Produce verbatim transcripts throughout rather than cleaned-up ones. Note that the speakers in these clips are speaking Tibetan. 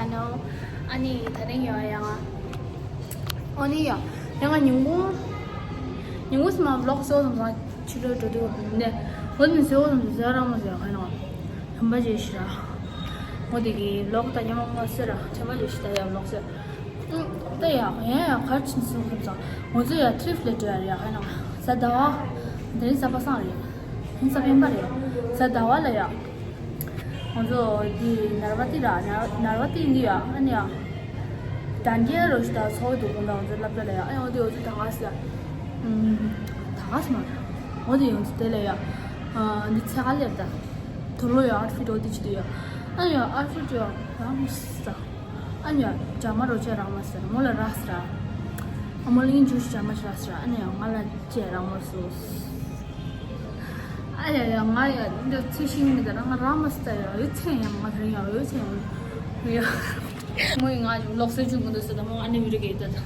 ཨ་ནི་ད་རིང་ཡང་ཡང་ཨ་ནི་ཡང་ཡང་ང་ཉིན་གུང་ཉིན་གུང་སི་མ་ཝི་ལོག་བཟོ་བསམ་སོང་། ཕྱི་ལོགས་འགྲོ་དུས་ནས་འོ་ནི་བཟོ་བསམ་སོང་། བཟོ་རང་མ་བཟོ་ཡ་ཁ་ནང་ཁྱམ་པ་བྱས་ཤི་ར། འོ་དེ་གི་ཝི་ལོག་ད་ཉམས་མ་ཟེར་ར། ཁྱམ་པ་བྱས་ཤི་ད་ཡ་ཝི་ལོག་ཟེར། ད་ཡ་ཡ་ཡ་གར་ཕྱིན་སོང་སོང་ཙང་། ང་ཚོ་ཡ་ཐྲིབ་ལ་འགྲོ་ཡ་རེད་ཡ་ཁ་ནང་། གཟའ་ཟླ་བ། དེ་རིང་གཟའ་པ་སངས་རེད། ཧིན་ས་པེན་པ་རེད། གཟའ་ཟླ་བ་ལ་ཡ། ང་ཚོ་འདི་ནར་བ་ཏི་ར། ནར་ནར་བ་ཏི་འདི་ཡ་ཨ་ནི་ཡ། དན་རྒྱལ་རོ་ཞིག་ད་ཚོགས་འདུག་གོ་ད་ང་ཚོ་སློབ་གྲྭ་ལ་ཡ། ཨ་ཡ་འོ་དེ་འོ་ཚོ་ད་ག་སི་ཡ། ད་ག་སི་མ་རེད། འོ་དེ་ཡོང་ཚོ་དེ་ལ་ཡ། འདི་ཚེ་ག་ལེར་ད། དོ་ལོ་ཡ་ཨའུ་ཊི་ཕིཊ་འོ་དེ་ཅི་དུ་ཡ། ཨ་ཡ་ཨའུ་ཊི་ཕིཊ་ཡ་རང་མོ་སི་ད། ཨ་ཉ་ཇ་མ་རོ་ཅེ་རང་མ་ཟེར་མོ་ལ་རག་སི་ར། ཨ་མོ་ལ་ཡིན་ཇུ་ཤི་ཇ་མ་ཞིག་རག་སི་ར། ཨ་ཉ་ང་ལ་ཅེ་རང་མ་སོ། ཨ་ཡ་ཡ་ང་ཡ་འདི་ཚེ་ཤིང་མི་ད་ར་ང་རག་མ་སི་ད་ཡ་ཡོད་ཚེ་ཡ་མ་རེད་ཡ་ཡོད་ཚེ་ཡ་ཡ། མོ་ཡི་ང་ལོག་སེ་ཇུ་མི་འདུག་སི་ད་མོ་ཨ་ནི་བི་ཌི་ཡོ་གེ་ད་ད།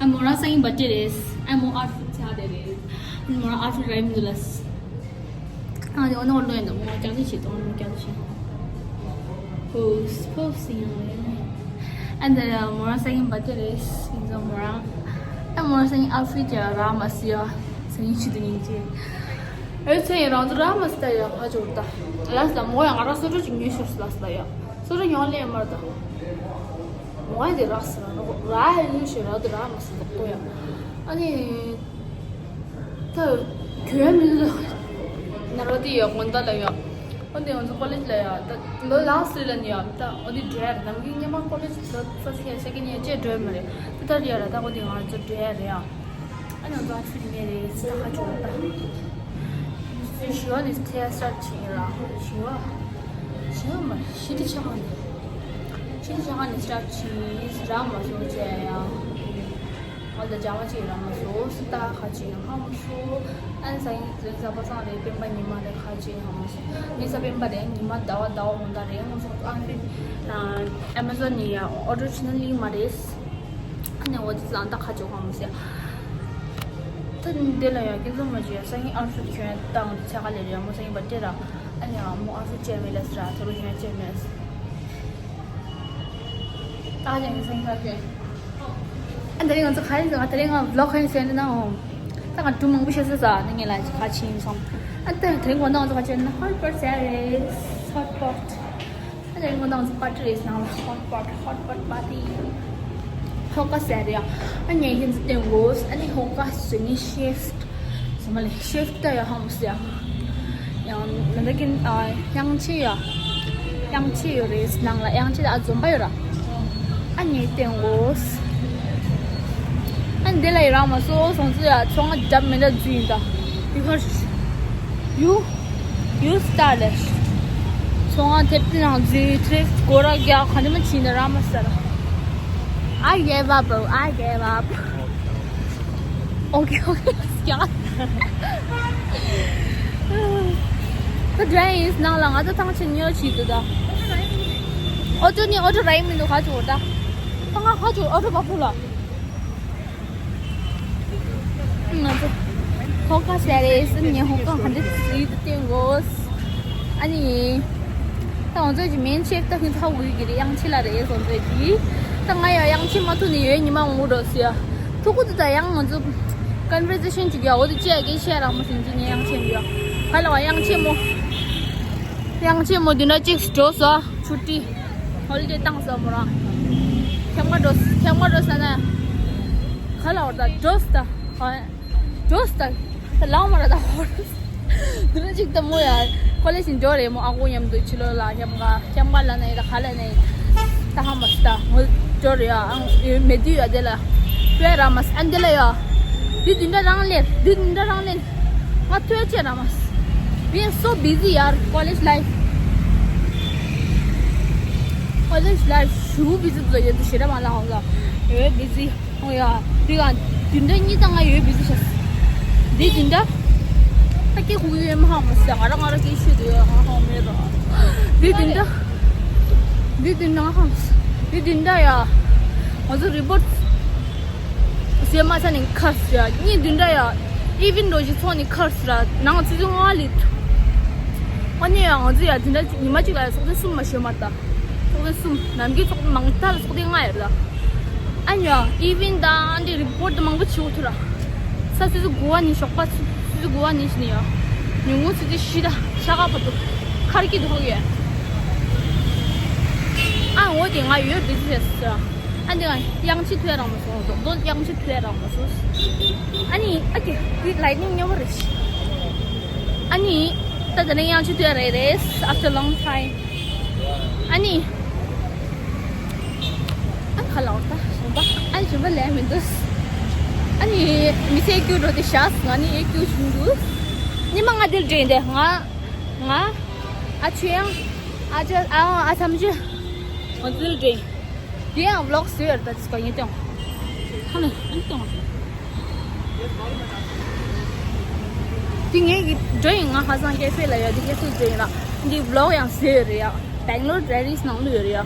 ཨ་མོ་རང་སང་ཉིན་བར་ཐ་ཌེ་རེད། ཨ་མོ་ཨའུ་ཊི་ཕིཊ་ཆགས་བསྡད་རེད། ཨ་མོ་རང་ཨའུ་ཊི་ཕིཊ་རག་མི་འདུག་ལ། ཨ་ནི་འོ་ན་འོ་ན་འོ་ན་མོ་ཀྱང་ཅི་བྱེད་དོ། མོ་ཀྱང་ཅི་བྱེད། ཕོ་སི་ཕོ་སི་ཡང་རེད། ཨ་འདི་ལ་མོ་རང་སང་ཉིན་བར་ཐ་ཌེ་རེད། ཡིན་ཙང་མོ་རང་། ཨ་མོ་རང་སང་ཉིན་ཨའུ་ཊི་ཕིཊ་ཀྱང་རག་མ་སི་ཡ། སང་ཉིན་ཆུ་དུ་ཉིན་ཅི། ཨེ་ཚེ་ཡིན་རང་ཚོ་རག་མ་སི་ད་ཡ་ཧ་ཅོ་ད། ལ་སི་ད་མོ་ཡང་ང་རང་སོ་སོ་ཅིག་ཉོས་ཤོར་སི་ལ་སི་ད་ཡ། སོ་སོ་ཉོ་ལེ་མར་ད། མོ་ཡ་དེ་རག་སི་ར་རག་ཡོད་ཤི་རག་དེ་རག་མ་སི་ད་ཀོ་ཡ། ཨ་ནི། ད་གྱོད་མི་འདུག་ནར་བ་ཏི་ཡོད་དགོན་བདག་ལ་ཡོད། འོ་འདི་ང་ཚོ་ཀོ་ལེཇ་ལ་ཡོད། ད་ལོ་ལ་སི་ལ་ནི་ཡོད། ད་འོ་འདི་འགྲོ་ཡ་རེད། ནམ་རྒྱུན་སྔོན་མ་ཀོ་ལེཇ་ལོ་ཕར་སི་ཡར་སེ་ཀེན་ཡར་བཅས་འགྲོ་ཡ་མ་རེད། ད་ད་རེད་ཡ་ར། ད་འོ་འདི་ང་ཚོ་འགྲོ་ཡ་རེད་ཡ། ཨ་ནི་ང་ཚོ་ཨ་ཆུ་ནི་རེད་སི་ད་ཁ་ཆུ་ད། ཞི་བ་ནི་ཐེ་སི་ཊར་ཆི་ར། ཞི་བ། ཞི་བ་མ་ཞི་ཏི་ཆ་ག་ནི། ཞི་ཏི་ཆ་ག་ནི་སི་ཊར་ཆི་ར་མ་སོ་ཅེ་ཡ། ང་ལ་ཇ་མ་ཅིག་རག་མ་སོང་། སི་ཏ་ཁ་ཅིག་ཡང་ཧ་མ་སོང་། ཨན་ས་ཡིན་ཟེར་ཟ་པ་སང་རེད། སྤེན་པ་ཉི་མ་རེད། ཁ་ཅིག་ཧ་མ་སོང་། ངེད་ས་སྤེན་པ་རེད། ཉི་མ་ཟླ་བ་ཟླ་བ་ཧོང་ད་རེད། ངོ་སོང་ཨ་ཧྥི་ཨ་མ་ཟོན་ནི་ཡ་ཨོ་ཌར་ཕྱིན་ན་ལིང་མ་རེད། ཨ་ནི་འོ་ཙི་ལང་ད་ཁ་ཅིག་ཧ་མ་སོང་ཡ། ད་འདི་ལ་ཡ་ཀི་ཚོ་མ་ཅིག་ཡ་ས་ཡིན་ཨར་ཤུ་ཁྱོད་ད་འོ་ཙི་ཆ་ག་ལེ་རེད། ཡ་མོ་ས་ཡིན་པ་ཏེ་ར། ཨ་ནི་ཡ་མོ་ཨར་ཤུ་ཅེ་མེ་ལ་སི་ར་ཐོ་རུ་ཁྱོད་ཅེ་མེ་ལ་སི། ད་ཡང་སེང་ཤར་གྱི། ཨ་ད་རིང་ང་ཚོ་ག་རེ་ཟེར། ང་ད་རིང་ང་ཝི་ལོག་ག་རེ་ཟེར་ན། ད་ང་གྲུ་མང་པོ་ཤ་ཟ་ཟ་ནི་ངས་ལ་ག་ཕྱིན་སོང་། ཨ་ད་ད་རིང་དགོང་དག་ང་ཚོ་ག་ཕྱིན་ན་ཧོཊ་པོཊ་ཟ་རེད། ཧོཊ་པོཊ། ཨ་ད་རིང་དགོང་དག་ང་ཚོ་པར་ཊི་རེད། ནང་ལ་ཧོཊ་པོཊ་ཧོཊ་པོཊ་པར་ཊི། ཧོ་ཀ་ཟ་རེད། ཨ་ངས་ཁྱེད་ཚོ་སྟོན་དགོས། ཨ་ནི་ཧོ་ཀ་ཟོས་ནི་ཤེས། ཟ་མ་ལེ་ཤེབ་ད་ཡ་ཧང་སི་ཡ། ཡང་ན་ད་གིན་ཨ་དབྱངས་ཆེ་ཡ། དབྱངས་ཆེ་ཡོད་རེད། ནང་ལ་དབྱངས་ཆེ་ད་ཨ་འཛོམས་པ་ཡོད་ར། ཨ་ཉེ་སྟེང་འོ། ཨ་འདི་ལ་ཡི་རང་མ་སོ་སོང་ཚུ་ཡ་ཚོང་ང་རྒྱབ་མེ་ད་རྫུན་ཡིན་ད། Because you you style it. ཚོང་ང་ཐེབས་ཏི་ནང་རྫུན་ཐེབས་སྒོ་ར་རྒྱག་ག་ནི་མ་ཕྱིན་ད་ར་མ་ས་ར། I gave up, bro. I gave up. Okay, okay. ཡ། ད་དྲན་ཡིན་ནང་ལ་ང་ཚོ་ཐང་ཆེན་ཉོ་བྱེད་དུ་ད། ཨོ་ཏོ་ནི་ཨོ་ཏོ་ར་ཡིན་མི་འདུག་ཁ་ཆུ་ད། ད་ང་ཁ་ཆུ་ཨོ་ཏོ་བ་ཕུ་ལ། ང་ཚོ་ཧོ་ཀ་ཟེར་རེད་ཟེར་ནས་ཧོ་ཀ་ག་འདྲ་ཟེར་དུ་བསྟན་དགོས། ཨ་ནི། ད་ང་ཚོའི་གི་མེན་ཤེབ་ད་ཧུན་ཐག་འུ་གི་རེད། དབྱངས་ཆེ་ལ་རེད། ང་ཚོའི་གི་ད་ང་ཡང་དབྱངས་ཆེ་མ་ཐུག་ནི་ཡོད་ཉི་མ་འོང་འགྲོ་ཟེར། ཐུག་གུ་དུ་ད་ཡང་ང་ཚོ་ཀོན་ཝར་སེ་ཤན་ཅིག་ཡོད། འོ་དེ་ཅི་ཡ་གི་ཤེས་རང་མ་ཟིན་ཅི་ནས་དབྱངས་ཆེ་མི་ཡོད། ཧ་ལ་བ་དབྱངས་ཆེ་མོ། དབྱངས་ཆེ་མོ་དུས་འདྲ་གཅིག་འགྲོ་སོ། ཆུ་ཏི། ཧོ་ལི་ཌེ་བཏང་སོ་མོ་རང་། ཁྱམས་ཁ་འགྲོ་ཁྱམས་ཁ་འགྲོ་ས་ན། ཧ་ལ་བ་ད་འགྲོ་སོ་ད། ཧ། འགྲོ་སྟ། ད་ལའོ་མ་ར་ད་ཧོར། འདི་ནས་ཅིག་ད་མོ་ཡ། ཀོ་ལེ་ཇི་འགྲོ་རེད་མོ། ཨ་ཁུ་མཉམ་དུ་ཕྱི་ལོགས་ལ་ཁྱམས་ཁ་ཁྱམས་ཁ་ལ་ནས་ད་ག་ལ་ནས། ད་ཧ་མ་སྟ་མོ་འགྲོ་རེད་ཡ། ཨང་ཡོད་མེད་དུས་ཡ་དེ་ལ། ཕེ་ར་མ་སྟ་འདི་ལ་ཡ། འདི་འདི་འདྲ་རང་ལེན། འདི་འདི་འདྲ་རང་ལེན། ང་ཐོས་ཆེ་ར་མ་སྟ། We are so busy ཡར་ཀོ་ལེ་ཇི་ལའིཕ། ཀོ་ལེ་ཇི་ལའིཕ་ཞུ་བི་ཟི་བཟོ་ཡོད་དུ་ཞེ་ར་མ་ལ་ཧོ་ལ། ཡོད་བི་ཟི། ཨོ་ཡ། འདི་ག་འདི་འདྲ་གཉིས་དང་ང་ཡོད་བི་ཟི་ཤ། འདི་འདི་འདྲ། ད་ཀྱེ་ཧུ་ཡོད་མ་ཧ་མ་སི་ང་ར་ང་ར་ཀྱེ་ཤུ་དུ་ཡོད་ང་ཧ་མེད་ར། འདི་འདི་འདྲ། འདི་འདི་འདྲ་ང་ཧ་མ་སི། འདི་འདི་འདྲ་ཡ། ང་ཚོ་རི་པོར་ཟེ་མ་ས་ནས་ཁར་སི་ཡ། གཉིས་འདི་འདྲ་ཡ། ཨི་ཝིན་རོ་ཞིག་ཚོགས་ནས་ཁར་སི་ར་ནང་ཚུ་ཚུ་ང་ལི། ཨ་ནི་ཡ་ང་ཚོ་ཡ་འདི་འདྲ་ཉི་མ་གཅིག་ལ་ཚོགས་ཚུ་གསུམ་མ་ཤོད་མ་ད། གསུམ། ནམ་རྒྱུན་ཚོགས་མང་ཐལ་ཚོགས་དེ་ལྔ་ཡོད་ལ། ཨ་ནི་ཡ་ཨི་ཝེན་ཊི་དང་ཨ་འདི་རི་པོར་ཊི་མང་པོ་བྱེད་འོ་ཐུ་ར། ས་སུ་སུ་གོ་བ་ནི་ཞོགས་པ་སུ་སུ་གོ་བ་ནི་ཞི་ནི་ཡ། ཉུང་ངུ་སུ་སུ་ཤི་ད་ཤ་ཁ་བ་དུ་ཁར་ཀི་དུ་ཧོ་ཡོད། ཨ་འོ་དེ་ང་ཡོད་བི་ཛི་ནེ་སི་ཟེར། ཨ་འདི་ང་དབྱངས་ཅི་ཐུ་ཡ་རང་མ་སོང་། རྡོག་རྡོག་དབྱངས་ཅི་ཐུ་ཡ་རང་མ་སོང་། ཨ་ནི་ཨ་ཀེ་ཀུའིག་ལའིཊ་ནིང་ཉོ་བ་རེད། ཨ་ནི་ད་དེ་ནས་དབྱངས་ཅི་ཐུ་ཡ་རེད་རེད། After long time. ཨ་ནི། ཨ་ཁ་ལག་ད་ཞིམ་པ། ཨ་ཞིམ་པ་ལས་མི་འདུག་ཨ་ནི་མི་ཚེ་ཀྱུ་འགྲོ་དེ་ཤག་ང་ནི་ཨེ་ཀྱུ་བྱུང་འདུག་ཉི་མ་ང་དེར་འདྲེན་དེ་ང་ང་ཨ་ཆུ་ཡང་ཨ་ཅག་ཨ་ཨ་ཚམ་ཆུ་ང་དེར་འདྲེན། དེ་ཡང་ཝི་ལོག་བཟོས་ཡོད་རེད། ད་ཅི་ག་ཡིན་ཀྱང་ཁ་ནས་ཨ་ནི་ཀྱང་། དེ་ངའི་གི་འགྲོ་ཡིན། ང་ཧ་སང་ཀེ་ཧྥེ་ལ་ཡོད། དེ་ཀེ་ཧྥེ་འགྲོ་ཡིན་ལ། འདི་ཝི་ལོག་ཡང་བཟོས་ཡོད་རེད་ཡ། Bangalore Diaries ནང་ལ་ཡོད་རེད་ཡ།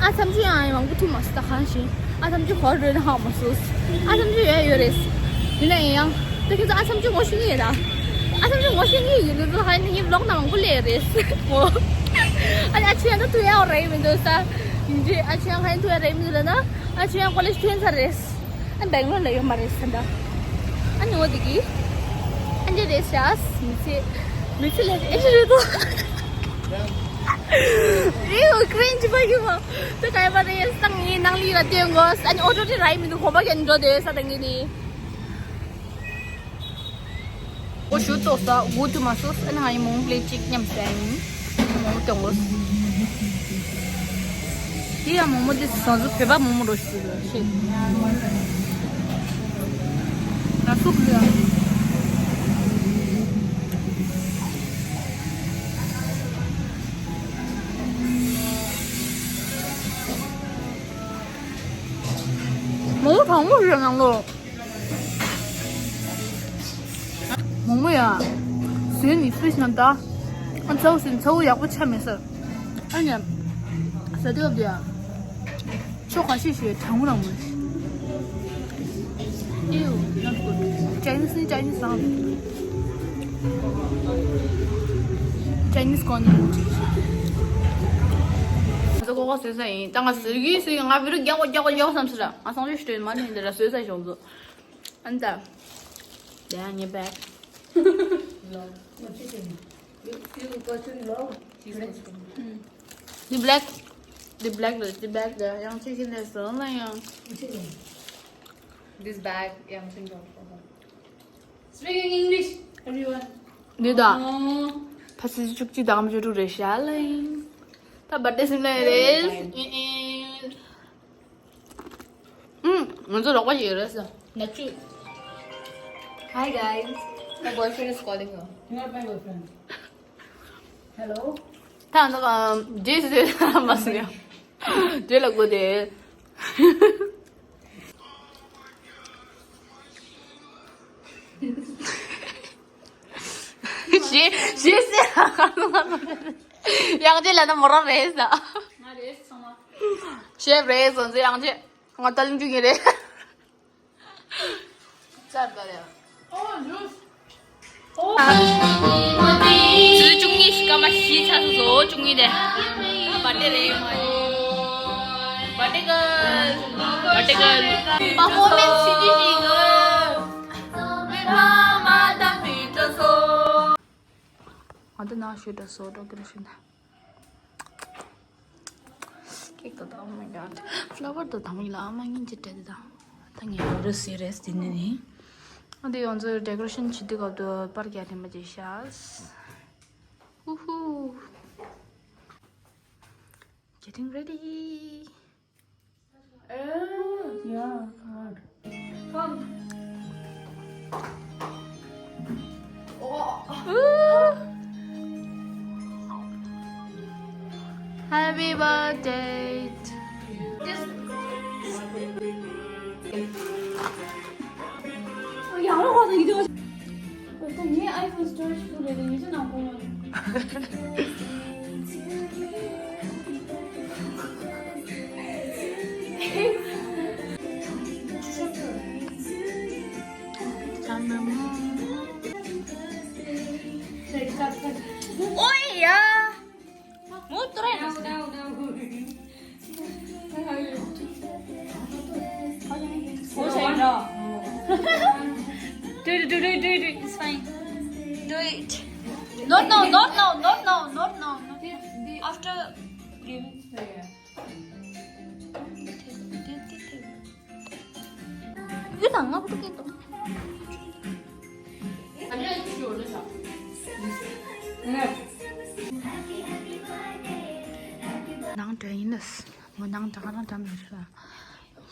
ཨ་ཚམ་ཆུ་ཡང་མང་པོ་ཐུག་མ་སོང་ད་གང་ཞིག་ཨ་ཚམ་ཆུ་ཧོར་རོལ་ན་ཧ་མ་སོང་། ཨ་ཚམ་ཆུ་ཡོད་ཡོད་རེད། ཡིན་ན་ཡིན་ཡང་ད་ཁྱེད་ཚོ་ཨ་ཚམ་ཆུ་ངོ་ཤེས་ཀྱི་ཡོད་ད། ཨ་ཚམ་ཆུ་ངོ་ཤེས་ཀྱི་ཡོད་ལ་ཧ་ནི་ངའི་ཝི་ལོག་ནང་མང་པོ་སླེབས་ཡོད་རེད། ཨ་ནི་ཨ་ཆུ་ཡང་ད་ཐུག་ཡ་རེད་མི་འདུག་ས། ཡིན་གྱི་ཨ་ཆུ་ཡང་ཧ་ནི་ཐུག་ཡ་རེད་མི་འདུག་ལ་ན། ཨ་ཆུ་ཡང་ཀོ་ལེཇ་ཐོན་ཚར་རེད། ཨ་སྦེང་ལོར་ལ་ཡོད་མ་རེད་ས་འདྲ། ཨ་ནི་འོ་དེ་གི་ཨ་འདྲ་རེད་ཤག་མི་ཚེ་མི་ཚེ་ལས་ཨེ་རེད་དོ། རེད་འོ་ཀྲིན་ཇི་པ་གི་མ་ད་ག་ཡ་པ་རེད། སང་ངའི་ནང་ལི་ར་དེ་ངོ་ཨ་ནི་ཨོ་ཏོ་ཏི་ར་ཡི་མི་འདུག་གོམ་པ་གན་འགྲོ་དེ་ས་དང་གི་ནི། ཨོ་ཞུ་ཏོ་ས་འུ་ཐུ་མ་སོ་ཨ་ནི་ང་ཡི་མོང་པླེ་གཅིག་མཉམ་ཟ་ཡིན། མོང་ཏོ་ངོ་དེ་ཡང་མོང་མོ་དེ་ས་ཟུ་བོད་པ་མོང་མོ་རོ་ཞུ་ཤེས། ང་སུ་གི་ཡ། མོང་མོ་གྲང་མོ་རེད་ནང་ལོ། མོག་མོག་ཡ། ཟོས་ནི་སུ་ཞིག་ན་ད། ཨ་ཚ་བོ་ཟོས་ནི་ཚ་བོ་ཡག་པོ་ཆགས་མེད་ས། ཨ་ནི། ཟ་དུས་སྐབས་དེ་ཡ། ཆོ་ག་ཤེས་ཤེས་གྲང་མོ་རང་མོ། Ew, not good. Chinese ནི་Chinese་རང་རེད། Chinese་གོ་ནི། ང་ཚོ་ཀོ་ཀོ་ཟོས་ས་ཡིན། ད་ང་ཟོས་ཀྱི་ཟོས་ཀྱི་ང་བི་རུ་རྒྱག་གོ་རྒྱག་གོ་རྒྱག་གོ་བསམ་སོང་ར། ང་སང་ཞོགས་ཤིག་མ་ནི་འདི་ར་ཟོས་ས་ཞོགས་ཚོ། ཨན་ད། Dang it back. Love. What chicken? You, you got to love. Chicken. The black, the black, the black, the young chicken is so young. Chicken. This bag, young chicken. Speaking English, everyone. འདི་ད། ཨོ། ཕ་སི་བཅུ་གཅིག་དང་བཅུ་དྲུག་རེད་ཤག་ལ་ཡིན། ད་བར་ཌེ་སིམ་ལ་རེད། ཨེ་ཨེ། ཨུམ། ང་ཚོ་རོགས་པ་ཞིག་ཡོད་རེད་ཟེར། ནག་ཆུ། Hi guys. My boyfriend is calling you. You're not my boyfriend. Hello. ད་ང་ཚོ་རྗེས་སུ་མ་སོང་ཡ། རྗེས་ལ་གོ་དེ། ཞེས་ཞེས་ཟེར། ཡང་རྗེས་ལ་ན་མོ་རང་རེད་ཟེར། ང་རེད་ཚང་མ། ཤེབ་རེད་སོང་ཟེར་ཡང་རྗེས། ང་ད་ལིང་ཅུ་ཡིན་རེད། ཙར་ད་རེད། ཨོ་ཇུས། ཨོ། ཚེས་བཅུ་གཉིས་སྐར་མ་བཞི་ཚར་སོང་། བཅུ་གཉིས་དེ། བར་ཐི་ཌེ་རེད། བར་ཐི་ཌེ་གརལ། བར་ཐི་ཌེ་གརལ། པར་ཕོར་མེན་སི་བྱེད་ཀྱི་ཡིན། ང་ད་ན་ཤོད་འགྲོ་སོ་འགྲོ་གི་རེད་ཤོད་ན། ཀེག་དང་དང་མི་འདྲ། ཕ་ལ་ཝར་དང་དང་མི་ལ་ཨ་མ་སྙིང་རྗེ་སྤྲད་དེ་དང་། ད་ངས་རུ་སི་རེས་དེ་ནི་ནི། ཨ་འདི་ཡོངས་རྫོགས་ཌེ་ཀོ་རེ་ཤན་བྱེད་དུས་སྐབས་དུ་པར་རྒྱག་ཐེངས་མ་བྱེད་ཤག་ཧུ་ཧུ། Getting ready. Oh, yeah, God. Come. Oh. Ooh. Happy birthday to you. Just. Oh, yeah, I don't want to do it. ད་ངའི་iPhone storage full རེད། ཡིན་ན་ནང་པོ་ཡོད། ཨོ་ཡ། མོ་ཏོ་རེད། Do it, do it, do it, do it. It's fine. Do it. Not now, not now, not now, not now. After giving. ནང་དྲན་ཡིན་ལ། ངོ་ནང་དྲ་ཁ་ནང་དྲ་མེད་ར།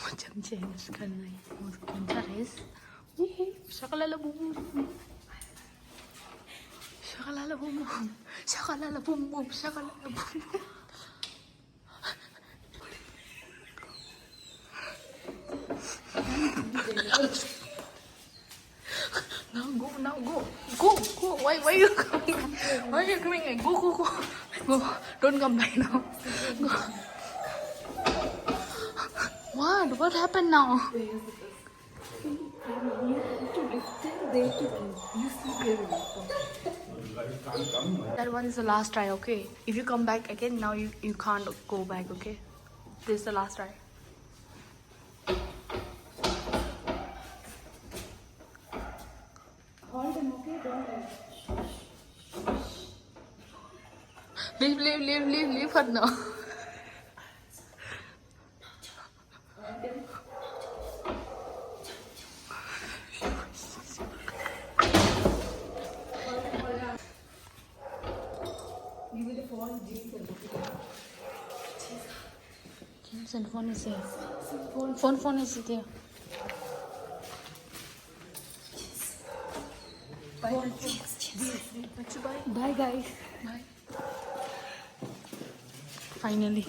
ངོ་ཅམ་ཆེ་ཡིན་ལ་ཁ་ནང་ངོ་དགོན་ཆ་རེད། ཤ་ཀ་ལ་ལ་བུམ་བུམ། ཤ་ཀ་ལ་ལ་བུམ་བུམ། ཤ་ཀ་ལ་ལ་བུམ་བུམ། ཤ་ཀ་ལ་ལ་བུམ་བུམ། Now go, now go, go, go. Why, why you coming? Why you coming? Go, go, go, go. Don't come back now. Go. What? What happened now? That one is the last try, okay? If you come back again, now you, you can't go back, okay? This is the last try. Leave, leave, leave, leave, leave her now. James and phone is here. Phone, phone is there. Bye, guys. Bye. Finally.